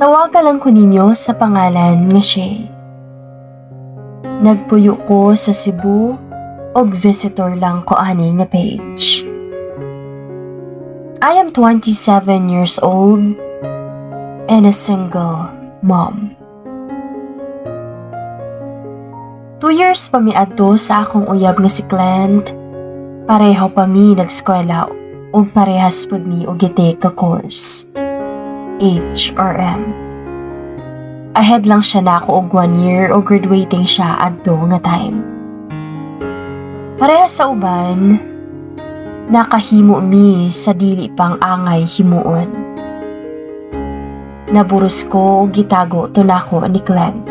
Tawagan lang ko ninyo sa pangalan nga Shay. Nagpuyo ko sa Cebu og visitor lang ko ani nga page. I am 27 years old and a single mom. 2 years pa mi adto sa akong uyab nga si Clint. Pareho pa mi nagskwela ug parehas pud mi og gi-take ka course. HRM. Ahead lang siya nako og 1 year og graduating siya adto nga time. Parehas sa uban, nakahimo mi sa dili pang angay himuon. Naburos ko og gitago to nako ni Clint.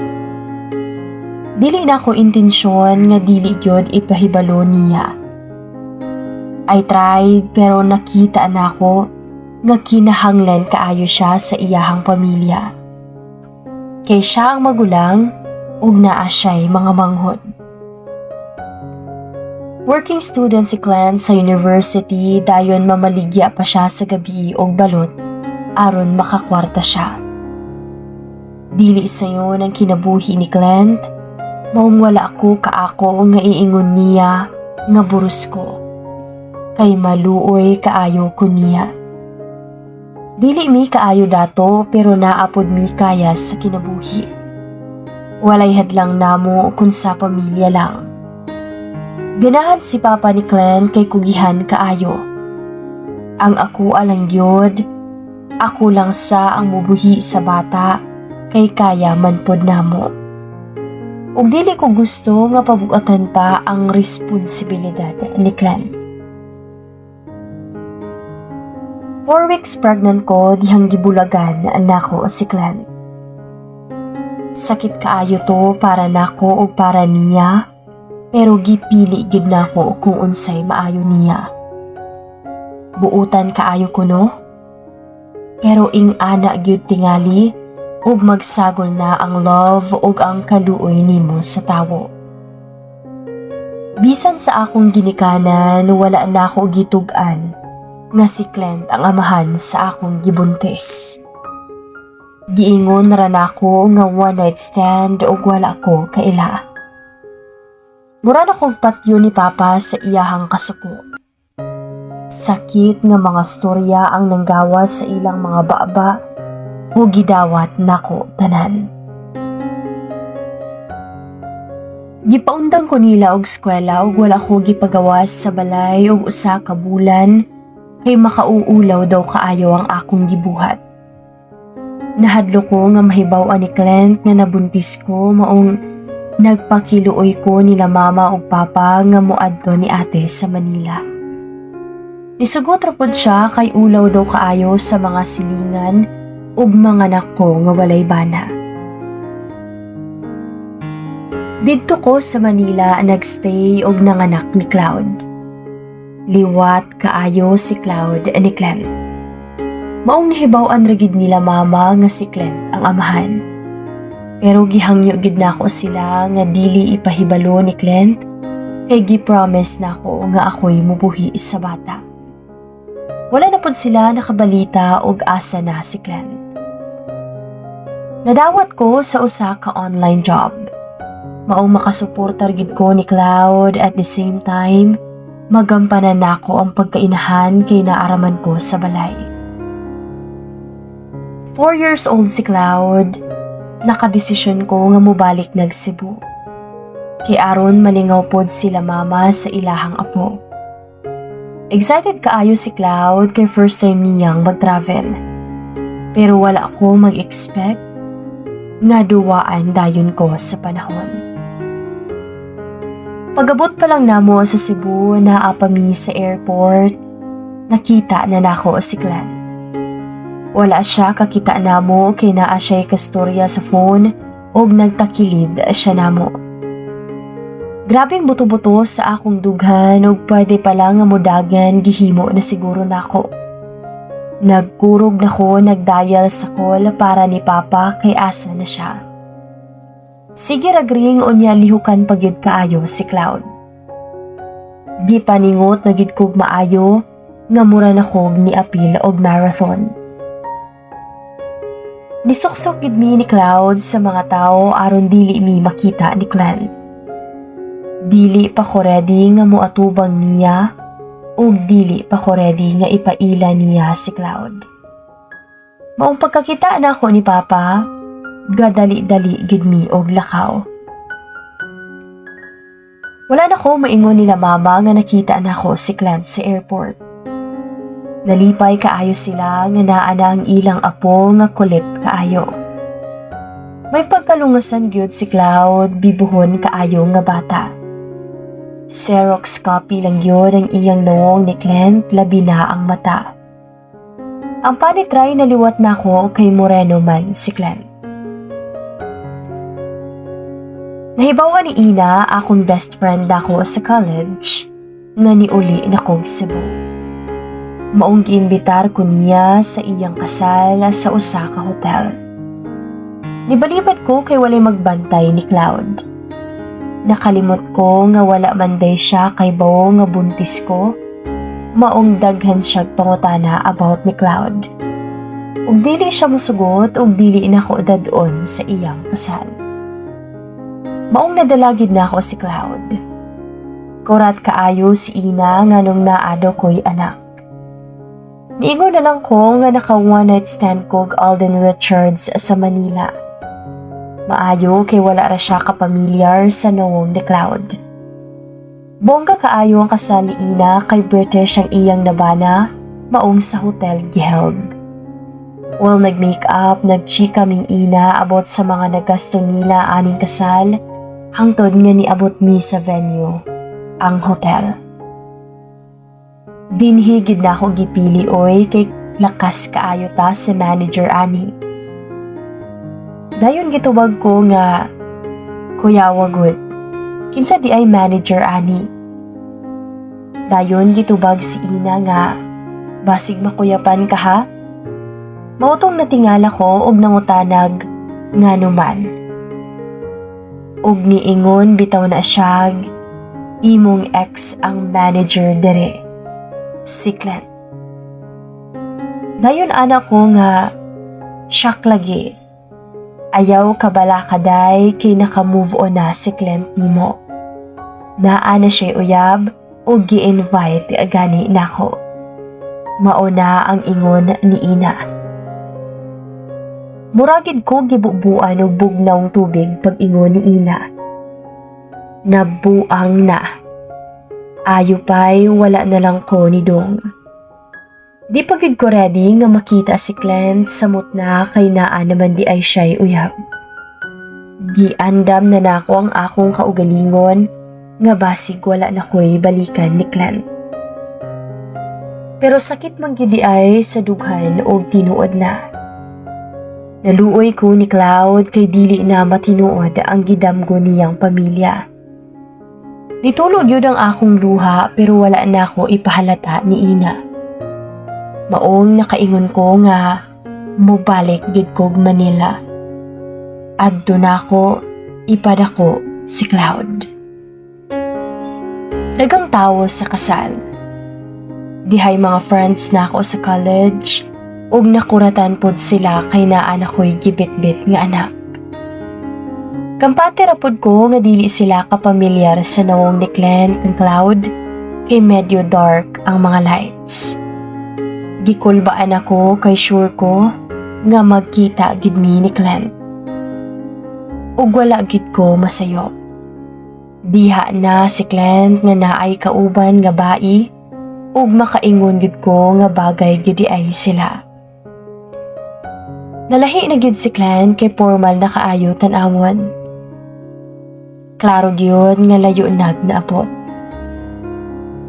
Dili na ako intensyon nga dili gyud ipahibalo niya. I tried, pero nakita nako nga kinahanglan kaayo siya sa iyahang pamilya. Kay siya ang magulang ug naa siya'y mga manghod. Working student si Clint sa university, dayon mamaligya pa siya sa gabi og balot aron makakwarta siya. Dili sayon ang kinabuhi ni Clint, maong wala ako kaako nga iingon niya nga buros ko. Kay maluoy kaayo ko niya. Dili mi kaayo dato, pero naa pod mi kaya sa kinabuhi. Walay hadlang namo kung sa pamilya lang. Ganahan si papa ni Clint kay kugihan kaayo. Ang ako alang gyud, ako lang sa ang mubuhi sa bata kay kaya man pod namo. Ug dili ko gusto nga pabugatan pa ang responsibilidad ni Clint. 4 weeks pregnant ko dihang gibulagan nako si Clint. Sakit kaayo to para nako ug para niya, pero gipili gid nako kung unsay maayo niya. Buutan kaayo ko, no? Pero ing-ana gyud tingali ug magsagol na ang love ug ang kaluoy nimo sa tawo. Bisan sa akong ginikanan, wala na ako gitug-an nga si Clint ang amahan sa akong gibuntis. Giingon ra nako nga one night stand ug wala ko kaila. Mura na kog patyo ni Papa sa iyahang kasuko. Sakit nga mga storya ang nanggawas sa ilang mga baba ug gidawat nako tanan. Gipaundang ko nila og eskwela ug wala ko gipagawas sa balay og usa ka bulan kay makauulaw daw kaayo ang akong gibuhat. Nahadlo ko nga mahibaw-an ni Clint nga nabuntis ko, maong nagpakiluoy ko nila mama ug papa nga moadto ni ate sa Manila. Nisugot ra pod siya kay ulaw daw kaayo sa mga silingan ug mga nako nga walay bana. Didto ko sa Manila nagstay og nanganak ni Cloud. Liwat kaayo si Cloud ni Clint. Maong nahibaw-an ra gid nila mama nga si Clint ang amahan. Pero gihangyo gid nako sila nga dili ipahibalo ni Clint kay gi-promise nako nga ako'y mubuhi sa bata. Wala na pud sila nakabalita og asa na si Clint. Nadawat ko sa usa ka online job. Maong makasuportar gid ko ni Cloud, at the same time magampanan nako ang pagkainahan kay naaraman ko sa balay. 4 years old si Cloud, nakadesisyon ko nga mobalik nag Cebu. Kay aron malingaw pod sila mama sa ilahang apo. Excited kaayo si Cloud kay first time niyang mag-travel. Pero wala ako mag-expect nga duwaan dayon ko sa panahon. Pagabot pa lang namo sa Cebu, naa pa mi sa airport, nakita na nako si Clint. Wala siya kakita namo kay naa siya'y kastorya sa phone ug nagtakilid siya namo. Grabing buto-buto sa akong dughan ug pwede pala nga mudagan gihimo na siguro nako. Nagkurog na ko, nagdial sa call para ni Papa kay asa na siya. Sige rag ring, unya lihukan pa gyud kaayo si Cloud. Gipaningot na gid kog maayo nga mura na kog ni apil og marathon. Nisuksok gid mi ni Cloud sa mga tao aron dili mi makita ni Clint. Dili pa ko ready nga moatubang niya ug dili pa ko ready nga ipaila niya si Cloud. Maong pagkakita na ako ni Papa, gadali-dali gid mi og lakaw. Wala na ko maingon nila Mama nga nakita na ko si Clint sa airport. Nalipay kaayo sila nga naa na ang ilang apo nga kulit kaayo. May pagkalungasan gyud si Cloud, bibuhon kaayo nga bata. Xerox copy lang gyud ang iyang nawong ni Clint, labi na ang mata. Ang panitray na liwat nako kay moreno man si Clint. Nahibawan ni Ina, akong best friend nako sa college, nga niuli na kog Cebu. Maong giimbitar ko niya sa iyang kasal sa usa ka hotel. Nibalibad ko kay walay magbantay ni Cloud. Nakalimot ko nga wala man day siya kaybawo nga buntis ko, maong daghan siyag pangutana about ni Cloud. Ug dili siya mosugot ug dili nako dad-on sa iyang kasal. Maong nadala gid nako si Cloud. Kurat kaayo si Ina nganong naa daw ko'y anak. Niingon na lang ko nga naka one night stand kog Alden Richards sa Manila. Maayo kay wala ra siya kapamilyar sa nawong ni Cloud. Bongga kaayo ang kasal ni Ina kay British ang iyang nabana, maong sa hotel giheld. While nag-make up, nagchika ming Ina about sa mga nagasto nila aning kasal, hangtod nga niabot mi sa venue, ang hotel. Dinhi gid na ako gipili oy kay lakas kaayo ta sa manager ani. Dayon gitubag ko nga, "Kuya, wagod. Kinsa di ay manager ani?" Dayon gitubag si Ina nga, "Basig makuyapan ka ha?" Mao tong natingala ko og nangutanag ngano man. Ug niingon bitaw na siyag, "Imong ex ang manager dere, si Clint." Dayon ana ko nga, "Shock lagi. Ayaw kabalaka day kay naka-move on na si Clint nimo. Naa na siya uyab ug gi-invite gani nako." Mauna ang ingon ni Ina. Muragid ko gibubuan og bugnawng tubig pag ingon ni Ina. Nabuang na. Ayo pa'y wala na lang ko ni Dong. Di pa gid ko ready nga makita si Clint samot na kay naa naman di ay siya'y uyab. Giandam na nako ang akong kaugalingon nga basig wala na ko'y balikan ni Clint. Pero sakit man gid di ay sa dughan og tinuod na. Naluoy ko ni Cloud kay dili na matinuod ang gidamgo niyang pamilya. Nitulog yun ang akong luha pero wala na ako ipahalata ni Ina. Maong nakaingon ko nga mubalik gid kog Manila. Adto na ako ipadako si Cloud. Daghang tawo sa kasal. Dihay mga friends na ako sa college ug nakuratan pod sila kay naa na ko'y gibitbit nga anak. Kampante ra pod ko nga dili sila kapamilyar sa nawong ni Clint and Cloud kay medyo dark ang mga lights. Gikulbaan ako kay sure ko nga magkita gid mi ni Clint. Ug wala gid ko masayop. Diha na si Clint nga naay kauban nga bai ug makaingon gid ko nga bagay gid ay sila. Nalahi na gid si Clint kay formal na kaayo tan-awon. Klaro gyud nga layo nag naabot.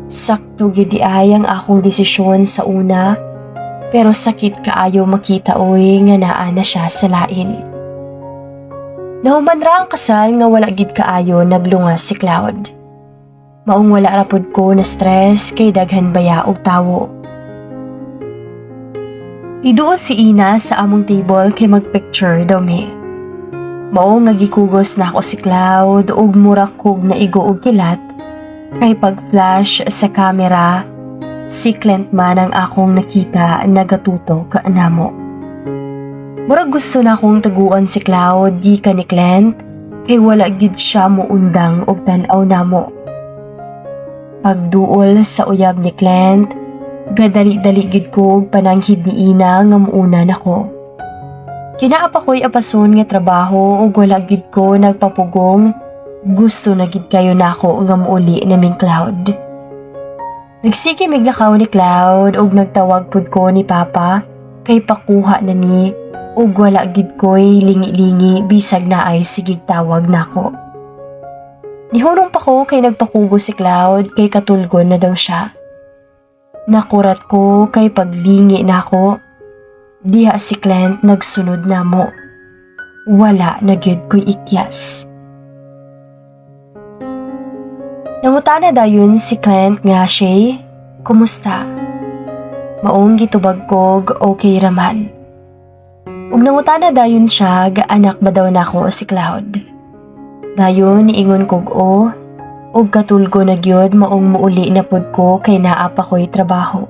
Sakto gyud di ay ang akong desisyon sa una, pero sakit kaayo makita oy nga naa na siya sa lain. Nahuman ra ang kasal nga wala gid kaayo naglungas si Cloud. Maong wala ra pud ko na stress kay daghan baya og tawo. Iduol si Ina sa among table kay magpicture daw mi. Mao nga gikugos na ako si Cloud ug mura kog naigo og kilat kay pag flash sa camera, si Clint man ang akong nakita nagatutok namo. Murag gusto na akong taguan si Cloud gikan ni Clint kay wala gid siya muundang og tan-aw namo. Pagduol sa uyab ni Clint, gadali-dali gid ko og pananghid ni Ina nga muuna nako. Kinaa pa ko'y apason nga trabaho ug wala gid ko nagpapugong, gusto na gid kayo nako nga muuli naming Cloud. Nagsige mig lakaw ni Cloud ug nagtawag pud ko ni Papa kay pakuha na ni ug wala gid ko'y lingi-lingi bisag naay sigig tawag nako. Nihunong pa ko kay nagpakugo si Cloud kay katulgon na daw siya. Nakurat ko kay paglingi nako. Diha si Clint nagsunod namo. Wala na gyud ko'y ikyas. Nangutana dayon si Clint nga, "Shay, kumusta?" Maong gitubag kog okay raman. Ug nangutana dayon siya ga anak ba daw nako si Cloud. Dayon niingon kog o, ug katulgo na gyud maong muuli na pud ko kay naa pa ko'y trabaho.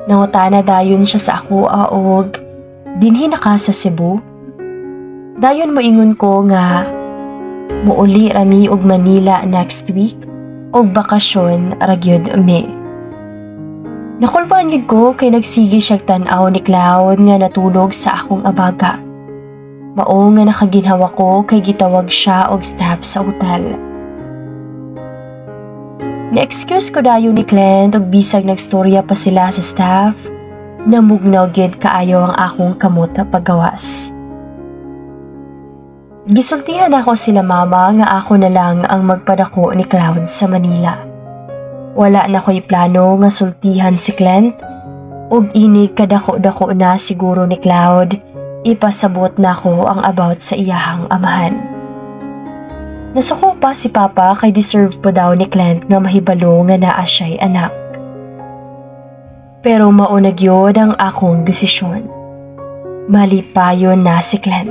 Nangutana dayon siya sa ako og dinhi na ka sa Cebu? Dayon moingon ko nga muuli rami og Manila next week og bakasyon ra gyud mi. Nakulbaan gyud ko kay nagsige siyag tan-aw ni Cloud nga natulog sa akong abaga. Mao nga nakaginhawa ko kay gitawag siya og staff sa hotel. Na-excuse ko dayon ni Clint ug bisag nagstorya pa sila sa staff, namugnaw gyud kaayo ang akong kamot paggawas. Gisultihan ako sila mama nga ako na lang ang magpadako ni Cloud sa Manila. Wala na ko'y plano nga sultihan si Clint ug inig kadako-dako na siguro ni Cloud, ipasabot nako ang about sa iyahang amahan. Nasuko pa si Papa kay deserve po daw ni Clint nga mahibalo nga naa siya'y anak. Pero mao na gyud ang akong desisyon. Malipayon na si Clint.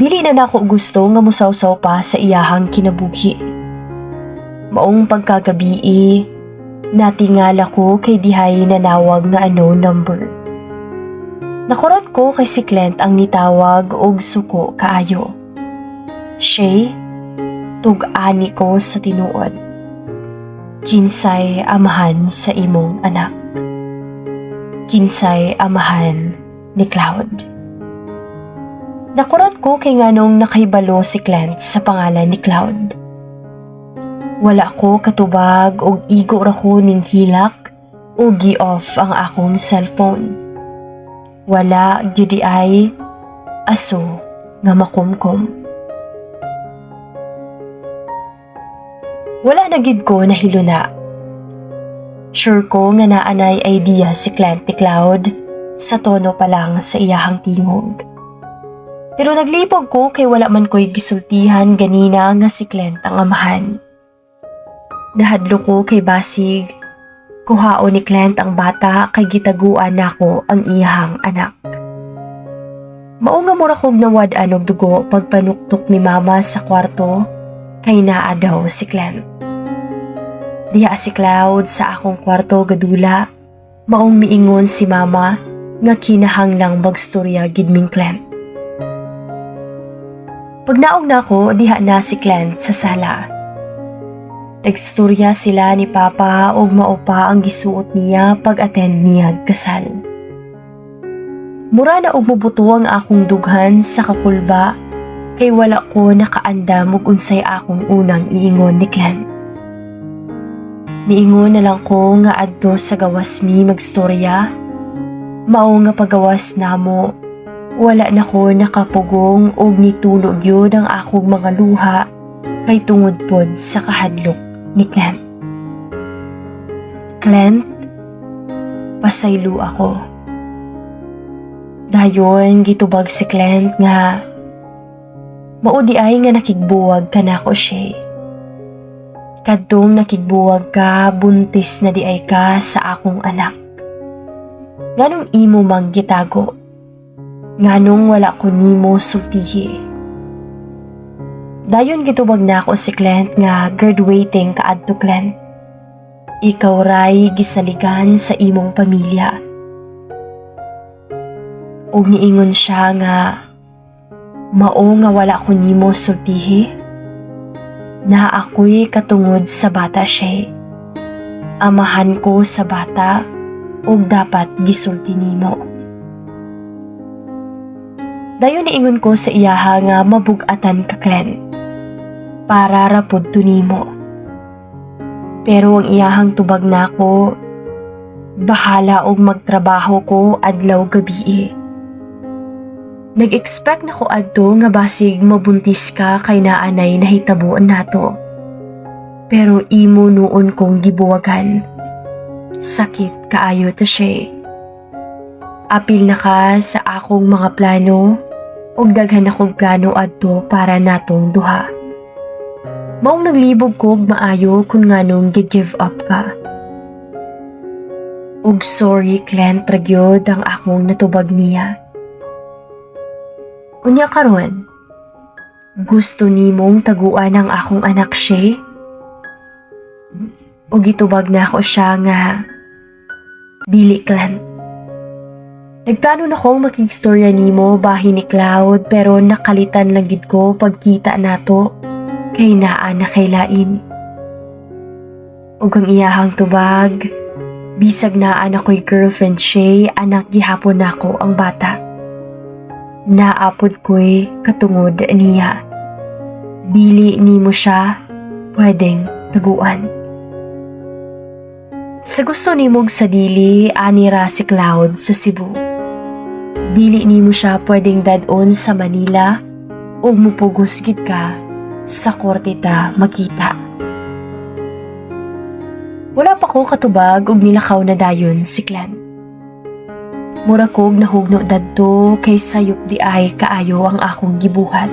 Dili na nako gusto nga musawsaw pa sa iyahang kinabuhi. Maong pagkagabii, natingala ko kay dihay nanawag nga unknown number. Nakurat ko kay si Clint ang nitawag og suko kaayo. "Shay, tug-ani ko sa tinuod. Kinsay amahan sa imong anak? Kinsay amahan ni Cloud?" Nakurat ko kay nganong nakahibalo si Clint sa pangalan ni Cloud. Wala ko katubag og igo ra ko ning hilak o gi-off ang akong cellphone. Wala gyud ay aso nga makumkum. Wala na gid ko nahiluna. Sure ko nga naanay idea si Clint ni Cloud sa tono pa lang sa iyahang tingog. Pero naglibog ko kay wala man ko'y gisultihan ganina nga si Clint ang amahan. Nahadlo ko kay basig kuhaon ni Clint ang bata kay gitaguan nako ang iyahang anak. Mao nga mura kog nawad-an og dugo pagpanuktok ni Mama sa kwarto kay naa daw si Clint. Diha si Cloud sa akong kwarto gadula, maong miingon si Mama nga kinahanglang magstorya gid ming Clint. Pagnaog nako, diha na si Clint sa sala. Nagstorya sila ni Papa og mao pa ang gisuot niya pag-attend niya kasal. Mura na og mubuto ang akong dughan sa kakulba kay wala ko nakaandam og unsay akong unang iingon ni Clint. Niingon na lang ko nga adto sa gawas mi magstorya. Mao nga pagawas namo, wala na ko nakapugong og nitulo gyud ang akong mga luha kay tungod pod sa kahadlok ni Clint. "Clint, pasaylo ako." Dayon gitubag si Clint nga, "Mao diay nga nakigbuwag ka nako, Shay. Kadtong nakigbuwag ka, buntis na diay ka sa akong anak. Nganong imo mang gitago? Nganong wala ko nimo sultihi?" Dayon gitubag nako si Clint nga, "Graduating ka adto, Clint. Ikaw ray gisaligan sa imong pamilya. Ug niingon siya nga mao nga wala ko nimo sultihi. Na ako'y katungod sa bata siya. Amahan ko sa bata ug dapat gisulti nimo. Dayon niingon ko sa iyaha nga mabugatan ka, Clint. Para ra pud to nimo. Pero ang iyahang tubag nako, bahala og magtrabaho ko adlaw gabi. Nag-expect na ko adto nga basig mabuntis ka kay naanay nahitabo nato. Pero imo nuon kong gibuwagan. Sakit kaayo to siya. Apil na ka sa akong mga plano ug daghan akong plano adto para natong duha. Maong naglibog ko og maayo kung nganong gi-give up ka. Ug sorry, Clint, ra gyud ang akong natubag niya. Unya karon, gusto nimong taguan ang akong anak, Shay? Ug gitubag na ako siya nga dili, Clint. Nagplano na kong makigstorya nimo bahin ni Cloud, pero nakalitan lang gid ko pagkita nato kay naa na kay lain. Ug ang iyahang tubag, bisag naa na ko'y girlfriend, Shay, anak gihapon nako ang bata. Naa pod ko'y katungod niya. Dili nimo siya pwedeng taguan. Sa gusto nimog sa dili, ani ra si Cloud sa Cebu. Dili nimo siya pwedeng dad-on sa Manila ug mupugos gid ka sa korte ta makita. Wala pa ko katubag ug nilakaw na dayon si Glenn. Mura kog nahugno dadto kay sayop di ay kaayo ang akong gibuhat.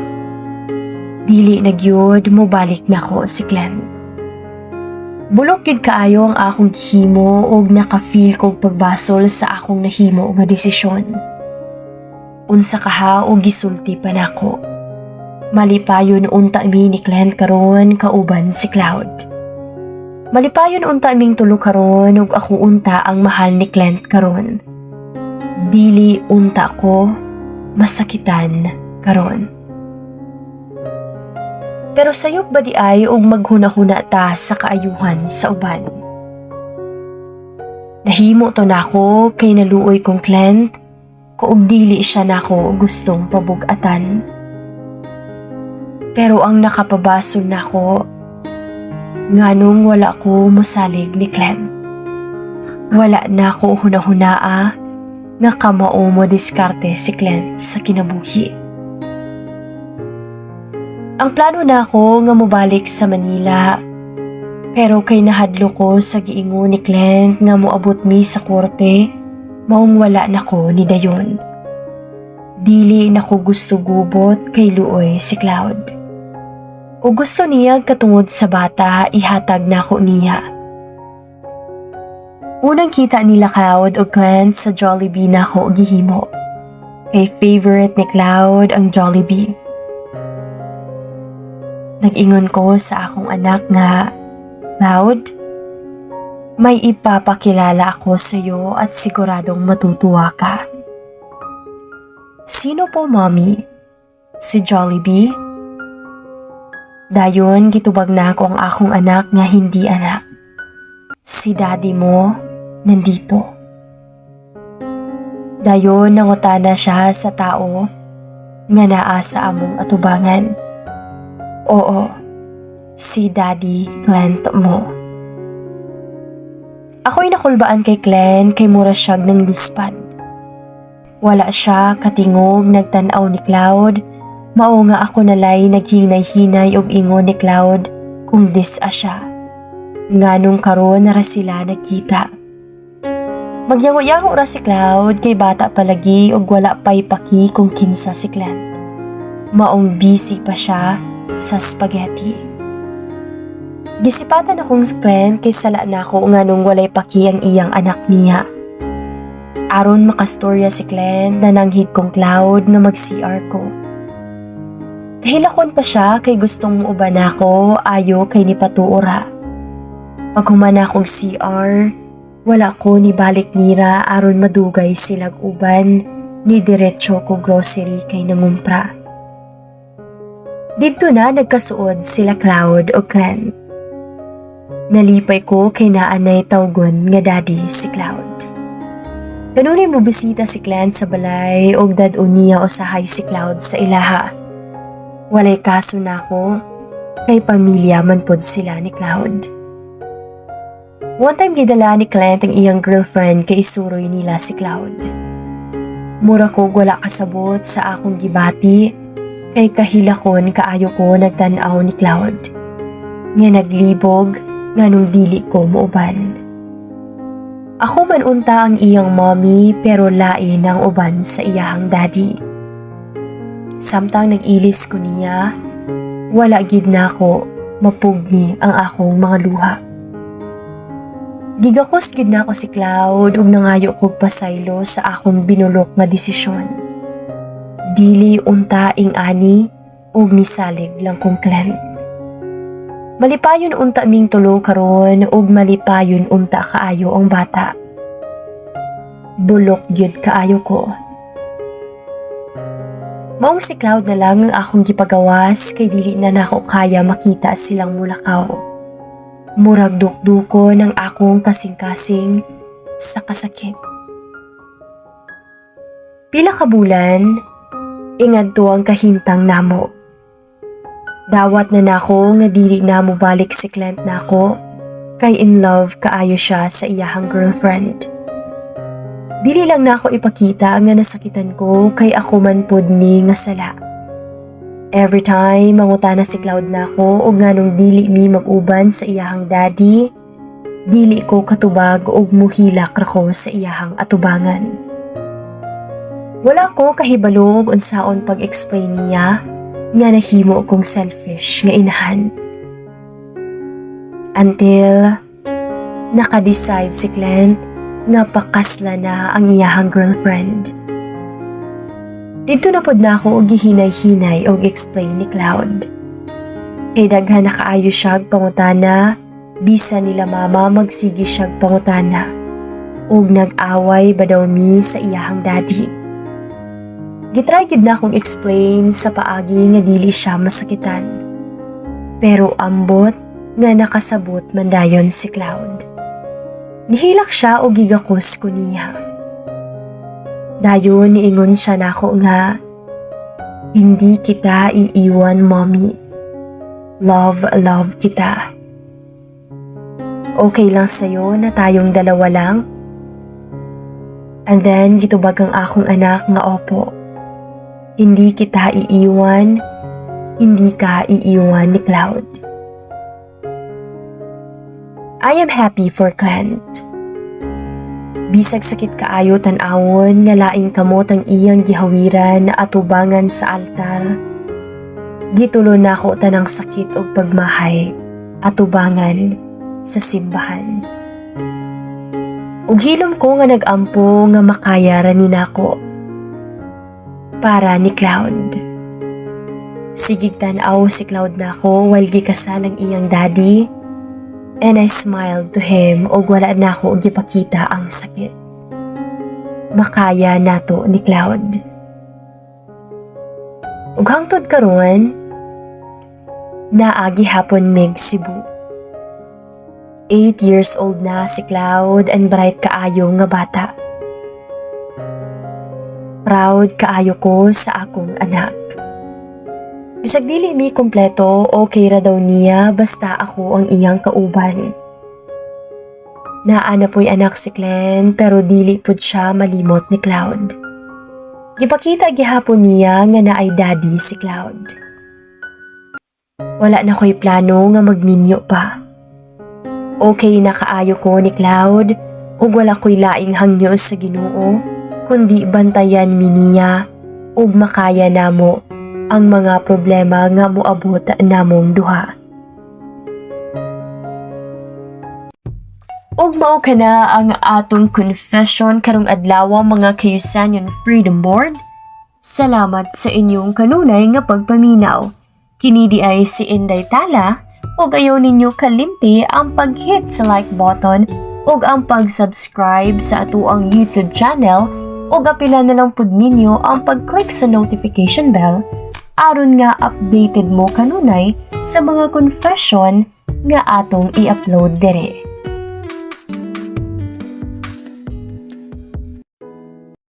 Dili na gyud mobalik nako si Glenn. Bulok gyud kaayo ang akong gihimo ug naka-feel kog pagbasol sa akong nahimo nga desisyon. Unsa kaha og gisulti pa nako. Malipayon unta mi ni Glenn karon kauban si Cloud. Malipayon unta ming tulo karon ug ako unta ang mahal ni Clint karon. Dili unta ko masakitan karon. Pero sayop ba di ay og maghuna-huna ta sa kaayuhan sa uban? Nahimo to nako kay naluoy kong Clint ko ug dili siya nako gustong pabugatan. Pero ang nakapabasol nako, nganong wala ko mosalig ni Clint. Wala na ko hunahunaa nga kamao mo diskarte si Clint sa kinabuhi. Ang plano nako nga mobalik sa Manila. Pero kay nahadlo ko sa giingon ni Clint nga moabot mi sa korte, maong wala nako ni dayon. Dili nako gusto gubot kay luoy si Cloud. O gusto niya katungod sa bata, ihatag nako niya. Unang kita nila Cloud og Clint sa Jollibee nako gihimo. Kay favorite ni Cloud ang Jollibee. Nag-ingon ko sa akong anak nga, "Cloud, may ipapakilala ako sa iyo at siguradong matutuwa ka." "Sino po, Mommy? Si Jollibee?" Dayon gitubag nako ang akong anak nga hindi, anak. Si daddy mo nandito. Dayon nangutana siya sa tao nga naa sa among atubangan. "Oo, si Daddy Clint mo." Ako'y nakulbaan kay Glenn kay mura siyag nangluspad. Wala siya katingog nagtan-aw ni Cloud, mao nga ako nalay naghinay-hinay og ingon ni Cloud kung dis-a siya. Nganong karon ra sila nagkita. Magyango-yango ra si Cloud kay bata palagi ug wala pa'y paki kung kinsa si Glenn. Maong busy pa siya sa spaghetti. Gisipatan akong si Glenn kay sala nako nganong walay paki ang iyang anak niya. Aron makastorya si Glenn, nananghid kong Cloud nga mag-CR ko. Kahilakon pa siya kay gustong muuban nako, ayo kay ni patuora. Paghuman akong CR, wala ko ni balik nira aron madugay silag uban. Ni diretso ko grocery kay nangumpra. Didto na nagkasuod sila Cloud o Clint. Nalipay ko kay naanay tawgon nga daddy si Cloud. Kanunay mo bisita si Clint sa balay og dad-on niya usahay si Cloud sa ilaha. Walay kaso nako kay pamilya man pod sila ni Cloud. One time, gidala ni Clint ang iyang girlfriend kay isuroy nila si Cloud. Mura ko wala kasabot sa akong gibati kay kahilakon kaayo ko nagtan-aw ni Cloud. Nga naglibog nganong dili ko muuban. Ako man unta ang iyang mommy, pero lain ang uban sa iyahang daddy. Samtang nag-ilis ko niya, wala gid nako mapugni ang akong mga luha. Gigakos gid nako si Cloud ug nangayo kog pasaylo sa akong binulok nga desisyon. Dili unta ing ani ug nisalig lang kong Clint. Malipayon unta ming tulo karon ug malipayon unta kaayo ang bata. Bulok gyud kaayo ko. Maong si Cloud na lang ang akong gipagawas kay dili na nako kaya makita silang mulakaw. Murag dukduko ng akong kasing-kasing sa kasakit. Pila ka bulan, ingadto ang kahimtang namo. Dawat na nako nga dili na mobalik si Clint nako kay in love kaayo siya sa iyahang girlfriend. Dili lang nako ipakita nga nasakitan ko kay ako man pod ni nga sala. Every time mangutana si Cloud nako og nganong dili mi mag-uban sa iyahang daddy, dili ko katubag og muhilak ra ko sa iyahang atubangan. Wala ko kahibalo og unsaon pag-explain niya nga nahimo kong selfish nga inahan. Until naka-decide si Clint nga pakasla na ang iyahang girlfriend. Didto na pod nako og gihinay-hinay og explain ni Cloud. Kay daghan na kaayo siya pangutana, bisan nila mama magsige siya pangutana. Og nag-away ba daw mi sa iyahang daddy. Gitry gid na akong explain sa paagi nga dili siya masakitan. Pero ambot nga nakasabot man dayon si Cloud. Nihilak siya og gigakos ko niya. Dayon niingon siya nako nga, "Hindi kita iiwan, Mommy. Love, love kita. Okay lang sa'yo na tayong dalawa lang?" And then gitubag ang akong anak nga opo. Hindi kita iiwan, hindi ka iiwan ni Cloud. I am happy for Clint. Bisag sakit kaayo tan-awon nga laing kamot ang iyang gihawiran na atubangan sa altar, gitulo nako tanang sakit og pagmahay atubangan sa simbahan. Ug hilom ko nga nag-ampo nga makaya ra ni nako. Para ni Cloud. Sigig tan-aw si Cloud nako while gikasal ang iyang daddy, and I smiled to him ug wala nako gipakita ang sakit. Makaya nato ni Cloud. Ug hangtod karon, naa gihapon mig Cebu. 8 years old na si Cloud and bright kaayo nga bata. Proud kaayo ko sa akong anak. Bisag dili mi kompleto, okay ra daw niya basta ako ang iyang kauban. Naa na po'y anak si Glenn, pero dili pud siya malimot ni Cloud. Gipakita gihapon niya nga naay daddy si Cloud. Wala na ko'y plano nga magminyo pa. Okay na kaayo ko ni Cloud ug wala ko'y laing hangyo sa Ginoo kundi bantayan mi niya ug makaya namo ang mga problema nga moabot namong duha. Ug mao kana ang atong confession karong adlaw, mga kayusanyon Freedom Board. Salamat sa inyong kanunay nga pagpaminaw. Kini diay si Inday Tala, ug ayaw ninyo kalimti ang pag-hit sa like button ug ang pag-subscribe sa atoang YouTube channel. Ug apila na lang pud ninyo ang pag-click sa notification bell aron nga updated mo kanunay sa mga confession nga atong i-upload diri.